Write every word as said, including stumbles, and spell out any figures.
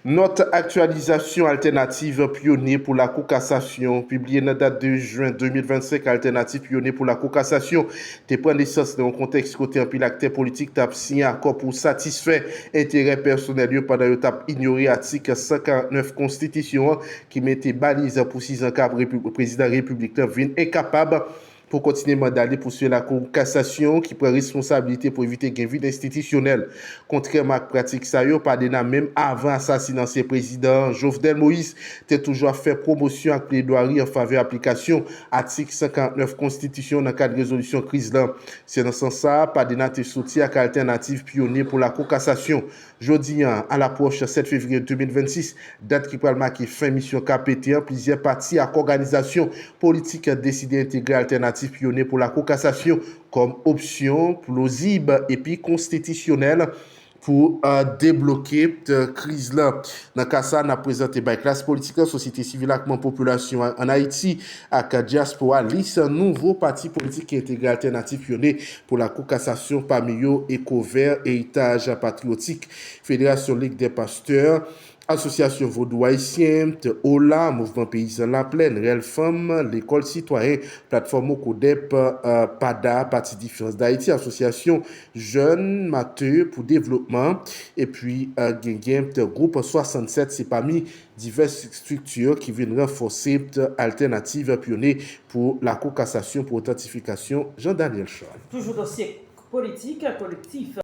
Nòt aktyalizasyon: Altènativ Pyonye pou Lakou Kasasyon. Pibliye nan dat de jen de mil vennsenk, Altènativ Pyonye pou Lakou Kasasyon te pran nesans nan yon kontèks kote anpil aktè politik t ap siyen akò pou satisfè enterè pèsonèl yo pandan yo t ap inyore atik san karant nèf konstitisyon an ki mete baliz pou sizan k ap repi- prezidan repiblik la vin enkapab pou kontinye manda li pou swe Lakou Kasasyon ki pran responsabilite pou evite gen vid enstitisyonèl. Kontrèman ak pratik sa yo, Padena, menm avan asasina ansyen prezidan Jovenel Moïse, te toujou ap fè pwomosyon ak pledwari an favè aplikasyon atik san karant nèf konstitisyon nan kad rezolisyon kriz lan. Se nan sans sa a, Padena te soti ak Altènativ Pyonye pou Lakou Kasasyon. Jodi a, alapwòch sèt fevriye de mil vennsis, dat ki pral make fen misyon K P T an, plizyè pati ak òganizasyon politik deside entegre Altènativ Pyonye pou Lakou Kasasyon kòm opsyon plozib epi konstitisyonèl pou debloke kriz lan. Nan ka sa, n ap prezante bay klas politik lan, sosyete sivil ak manm popilasyon an Ayiti ak dyaspora lis nouvo pati politik ki entegre Altènativ Pyonye pou Lakou Kasasyon, pami yo Ekovè, Eritaj Patriyotik, Federasyon Lig dè Pastè, Asosyasyon Vodou Ayisyen, Ola, Mouvman Peyizan Laplèn, Rèl Fanm, Lekòl Sitwayen, Platfòm Okodep, Pada, Pati Diferans Dayiti, Asosyasyon Jèn Mate pou Devlopman, epi genyen gwoup swasannsèt, se pami divès estrikti ki vin ranfòse Altènativ Pyonye pou Lakou Kasasyon pou otantifikasyon Jean Daniel Charles. Toujou dosye politik, kolektif